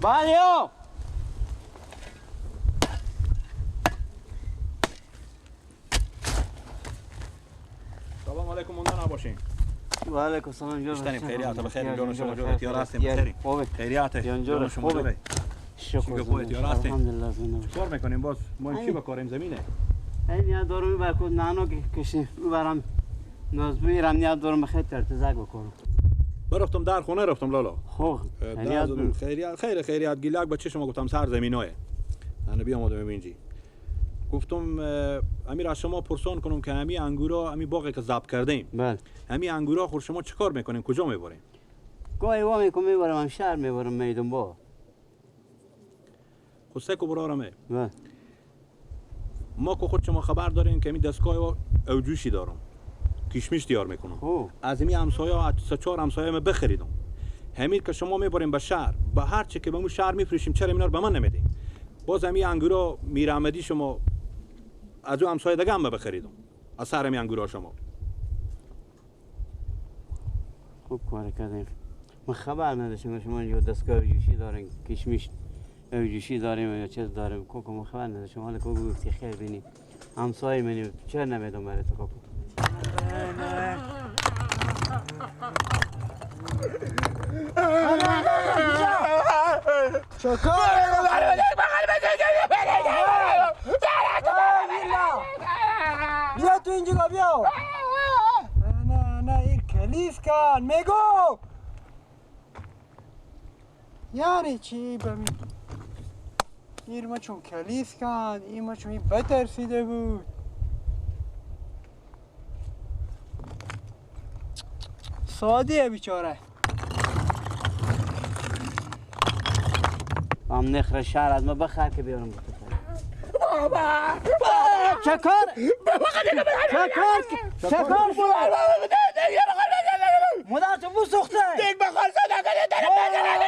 بله سلام علیکم مونده نباشین. و علیکم السلام. جور باشین. خیریات بخیر. جون شما جور تیار هستیم. بخیر. خیریات جون شما جور. شکر خوب تیار هستیم. الحمدلله زنده. چیکار میکنیم باز؟ ما چی بکاریم زمینه؟ این یا دارم برکو نانو کشی برام نازبی رم یا دارم بخیر ترتزک بکنم. برفتم در خونه رفتم لالا. خب خیریات خیر خیریات گیلک بچه شما گفتم سر زمینای. انا بیام آدم اینجی. گفتم امیر از شما پرسان کنم که همی انگورا همی باغی که ضبط کردیم. بله. همی انگورا خور شما چیکار میکنیم؟ کجا میبریم؟ گاهی وا میکنم میبرم هم شهر میبرم میدون با. خب سکو برارمه. بله. ما که خود شما خبر داریم که همی دستگاه اوجوشی دارم. کشمیش دیار میکنم. از همی همسایه از سه چهار همسایه ما بخریدم. همین که شما میبریم به شهر، به هر چه که به مو شهر میفروشیم چرا اینا رو به من نمیدین؟ باز همی انگورا میرآمدی شما از او همسایه دیگه هم بخریدم. از سر همی انگورا شما. خوب کار کردیم. من خبر نداشتم شما اینجا دستگاه جوشی دارین، کشمیش جوشی داریم یا چیز داریم. کوکو من خبر نداشتم. حالا کوکو گفتی خیر بینی. همسایه منی چرا نمیدم برای تو کوکو؟ بیا تو اینجا بیا. نه نه این کلیس کن میگو یعنی چی بمی این ما چون کلیس کن این ما چون این بترسیده بود. ساده بیچاره. هم نخر شهر از ما بخر که بیارم بخور. بابا چکار چکار چکار مادر تو بو سوخته دیگ بخور صدا کنه داره بزنه.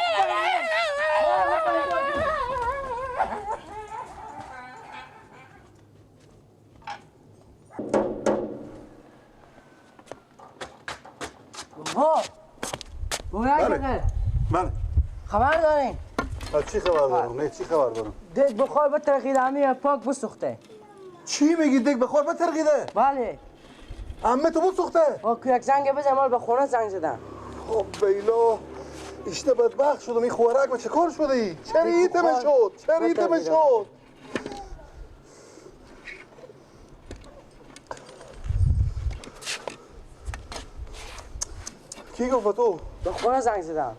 بابا بله بله خبر دارین؟ از چی خبر دارم؟ نه چی خبر دارم؟ دیگ بخار بترقیده همی پاک بسوخته. چی میگی دیگ بخار بترقیده؟ بله. عمه تو بسوخته؟ با یک زنگ بزن مال به خونه زنگ زدم. خب بیلا اشته بدبخت شدم. این خوارک ما چه کار شده ای؟ چرا ایتمه شد؟ چرا ایتمه شد؟ کی گفت تو؟ به خونه زنگ زدم.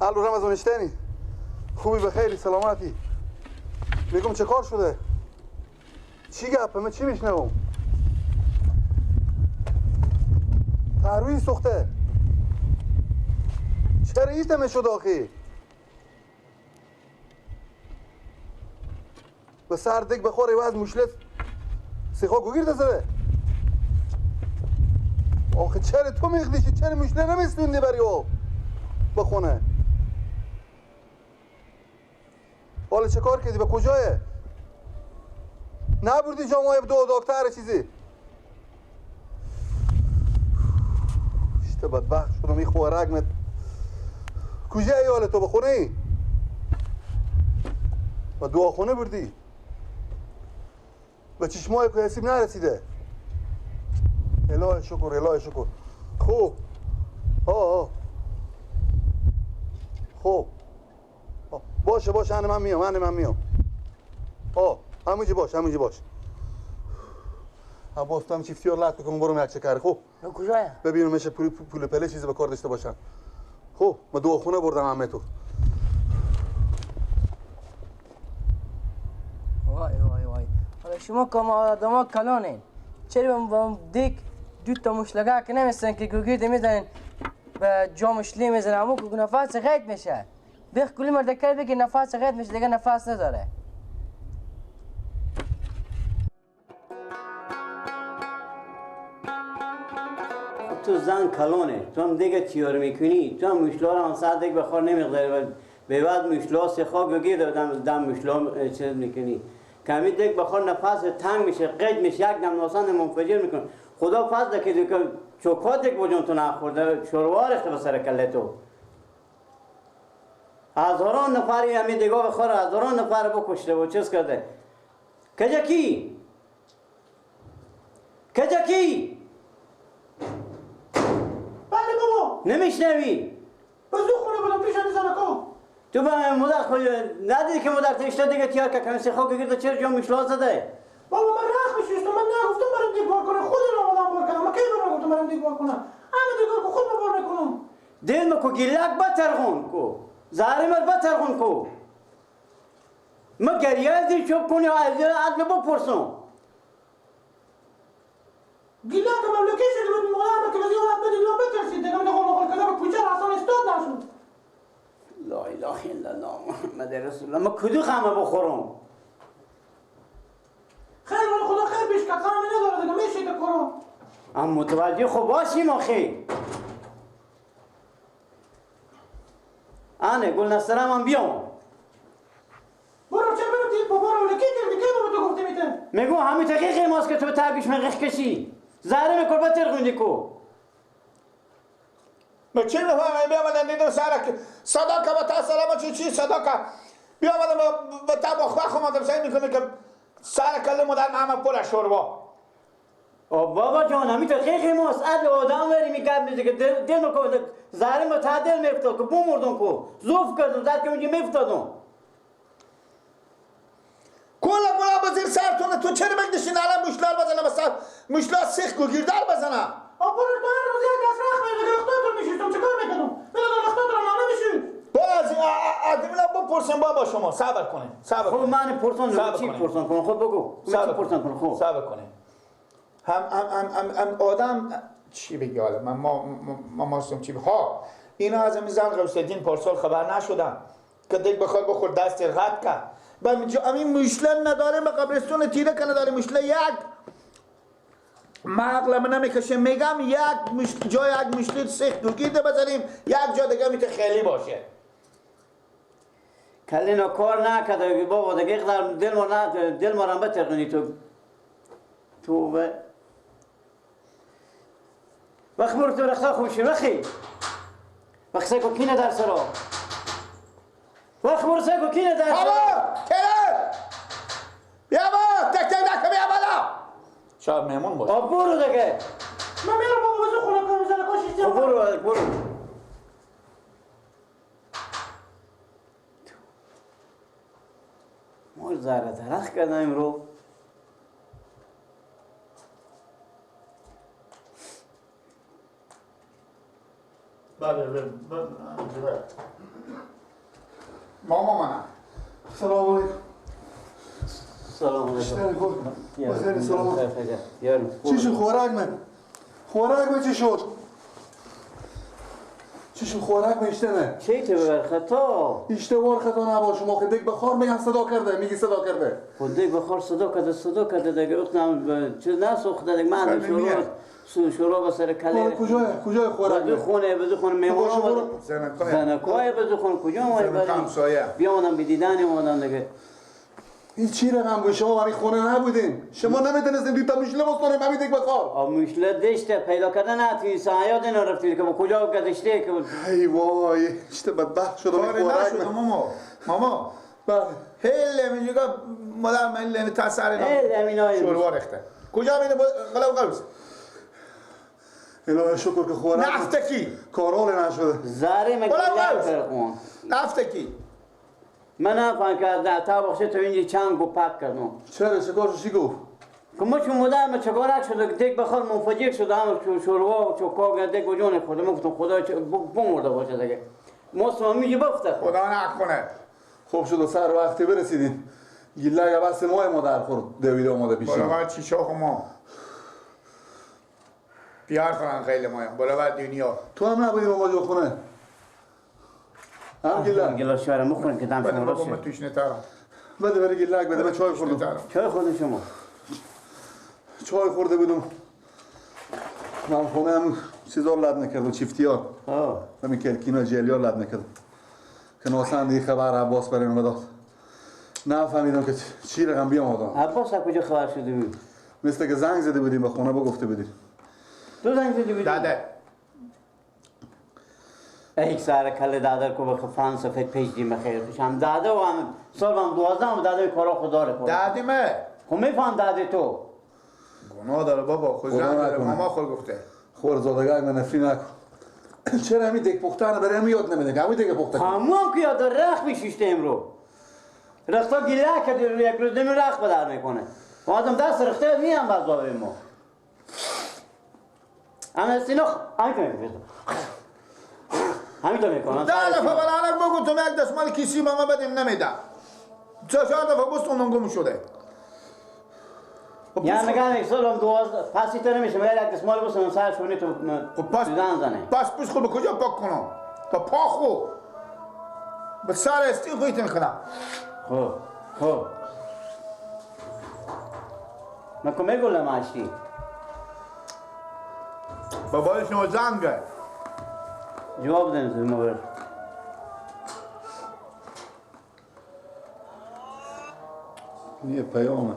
الو رمضان اشتنی خوبی بخیری سلامتی. میگم چه کار شده؟ چی گپه؟ من چی میشنوم؟ ترویج سوخته. چرا ایتمه شد آخی؟ به سر دیگ بخوره و از مشلت سیخا گوگیر زده. آخه چرا تو میخدیشی؟ چرا مشله نمیستوندی بری او بخونه؟ حالا چه کار کردی؟ به کجایه؟ نبردی جامعه دو دکتر چیزی؟ اشته بدبخت شدم. این خوارک مت کجایی حالا تو بخونه ای؟ به دعاخونه بردی؟ به چشمای که حسیب نرسیده. الهی شکر الهی شکر. خوب آه خوب باشه باشه من میام من میام. آه همونجا باش همونجا باش. عباس تو هم چیفتیار لط بکن برو یک چکر. خوب کجایم؟ ببینم میشه پول پله چیزی به کار داشته باشن. خوب ما دعاخونه بردم عمه تو. وای وای وای حالا شما که آدما کلانین چرا با دیگ دو تا مشلگه که نمیستن که گوگیرد میزنین به جامشلی میزنن امو که نفس غیب میشه. بخ کلی مردکر بگی نفس غیب میشه دیگه نفس نداره. تو زن کلانه تو هم دیگه تیار میکنی تو هم مشلار هم سر دیگه بخور نمیقداری و به بعد مشلا سخا گیر دم مشلا چیز میکنی کمی دیگ بخور نفس تنگ میشه قید میشه یک دم ناسان منفجر میکنه. خدا فضل که چوکا دیگ بجون تو نخورده شروار اخته به سر کله تو. هزاران نفری همین دیگا بخوره هزاران نفر بکشته و چیز کرده. کجا کی؟ کجا کی؟ بله بابا نمیشنوی؟ بس دو خونه بودم پیش همین زنکا. تو به مادر خود ندیدی که مادر تشته دیگه تیار که کمی خاک گرده چرا جا مشلا زده؟ بابا من رخ میشستم من نگفتم برام دیگ بار کنه خودم آمدم بار کنم. من کی برام گفتم برام دیگ بار کنه؟ همه دیگه که خود بار میکنم. دل مکو گیلک بترخون کو زهر مر بترخون کو ما گریه زیر چوب کنی از عدل بپرسم. گیلک مملکه شده بود مقدار که بزی اولاد بدی لو بترسید دیگه من خود خود کردم کوچه اصلا استاد نشد. لا اله الا الله محمد رسول الله. ما کدو خمه بخورم؟ خیر ولی خدا خیر پیش کرد خمه نداره دیگه میشه که کنم. ام متوجه خب باشیم آخه. آنه گل نصرم هم بیام. برو چه برو دید بابا رو کی کردی کی بابا تو گفتی میته؟ میگو همین تقیق ماست که تو تاگش مقیق کشی. زهره میکر بترخوندی کو. ما چی میفهمم بیامدن دیدم سرک صدا که با تا سلام چی چی صدا که بیامدم با تا بخ اومدم سعی میکنه که سر کله مادر همه پر شوربا. بابا جان همین تقیق ماست عدل آدم وری میکرد میزه که دل میکرد زهره ما تا دل میفتاد که بمردم کو زوف کردم زد که اونجا میفتادم. کلا کلا بزیر سرتونه تو چرا بگدشین الان مشلال بزنه بسر مشلال سیخ کو گیردار بزنه. آ برو تو هر روز یک دست رخ میده که اختاتون میشستم چیکار میکردم؟ میدادم اختاتون رو نمیشید. باز از اینا بپرسیم بابا شما صبر کنین صبر. خب من پرسان چی پرسان کنم؟ خب بگو چی پرسان کنم؟ خب صبر کنین. هم هم هم هم آدم چی بگی حالا من ما ماستم چی ها اینا از این زن غوث‌الدین پارسال خبر نشدن که دیگ بخواد بخور دست غد کرد. با همین مشلن نداریم به قبرستون تیره که نداریم مشله یک ما عقلم نمیکشه میگم یک جای یک مشله سخت دوگیده بزنیم یک جا دیگه میته خیلی باشه. کلینا کار نکرده بابا دیگه اقدر دل ما نه دل ما رو بترقنی تو به وقت برو تو رختا خوشی وخی وقت سگو کینه در سرا وقت برو سگو کینه در سرا بابا کینه بیا با تک تک نکن بیا بالا شاید مهمون باشه. آب برو دیگه من میرم بابا بزن خونه کنم زنه کشیستم. برو برو مور زهره درخت کردم امرو. بله بله بله ماما منم. سلام علیکم. سلام علیکم. بخیر سلام. چی شد خوراک من؟ خوراک من چی شد؟ چی شد خوراک من اشته چی تو ببر خطا؟ اشته خطا نباشه ما دیگ بخار میگم صدا کرده میگی صدا کرده. خود دیگ بخار صدا کرده صدا کرده دیگه اون چیز نسوخته دیگه من شروع به سر کله. کجای خوراک؟ بزو خونه بزو خونه مهمان آمد. زنکای بزو خونه کجا آمد؟ بیا آمدم به دیدن آمدم دیگه. این چی رقم بود؟ شما برای خونه نبودین. شما نمیتونستین دو تا مشله بستانیم همین دیگ بخار. آ مشله دشته پیدا کردن نه توی سعیاد اینا رفتید که با کجا گذشته که ای وای اشته بدبخت شدم. این خوراک ماما ماما بله هل میگه مادر من لنی تسر اینا شوروا ریخته کجا میره قلب قلب الهی شکر که خوراک نفتکی کارول نشده زره مگه نفتکی من نفهم که تا بخشه تو اینجا چند گو پک کردم. چرا چه کارش چی گفت؟ که ما چون مدام چکارک شده که دیگ بخور منفجر شده هم شوروا و چوکا دیگ و جون خورده. من گفتم خدا بمرده باشه دیگه ما سوامی بفته خدا نکنه. خوب شد و سر وقتی برسیدین. گیله بس مای مادر خورد دویده آماده پیشیم. بالا باید چیچاخ ما بیار کنن خیلی مایم بالا باید دنیا. تو هم نبودی با ما خونه؟ هم گیلک گیلک شوهرم بخورن که دم شما راست من توش نترم. بده بره گیلک بده. من چای خوردم. چای خوردم شما؟ چای خورده بودم. من خونه هم چیزا لب نکردم چیفتی ها. همین کلکینا جلی ها لب نکردم. که ناسن دیگه خبر عباس برای من داد. نفهمیدم که چی رقم بیام آدم. عباس از کجا خبر شده بود؟ مثل که زنگ زده بودیم به خونه بگفته بودیم. تو زنگ زده بودی؟ داده. یک سر کل دادر کو بخ فان سفید پیش دیم بخیر خوش هم داده و هم سال هم 12 هم داده کارا خدا رو دادیمه. خب میفهم داده تو. گناه داره بابا، خود زنگ داره ماما خود گفته. خورزادگاه من نفری نکن. چرا همین دک پختن برای همین یاد نمیده که همین دک پخته. همون که یاد رخ میشیشته امرو. رختا گیله کرده روی یک روز دمی رخ بدر میکنه. و آدم دست رخته میام باز بابای ما. اما استینا همین که همین تو میکنم. ده دفعه برای بگو تو یک دستمال کیسی به ما بدیم نمیده. 4 دفعه بستون گم شده. یعنی میگم یک سال هم 12 پسی تو نمیشه میگه یک دستمال بستون سر شونی تو سوزن زنه. پس پوش خود به کجا پاک کنم؟ با پا خو به سر استیل خویت میکنم. خب خب من که میگولم اشتی بابای شما زنگه. جواب دیم موبایل. یه پیامه.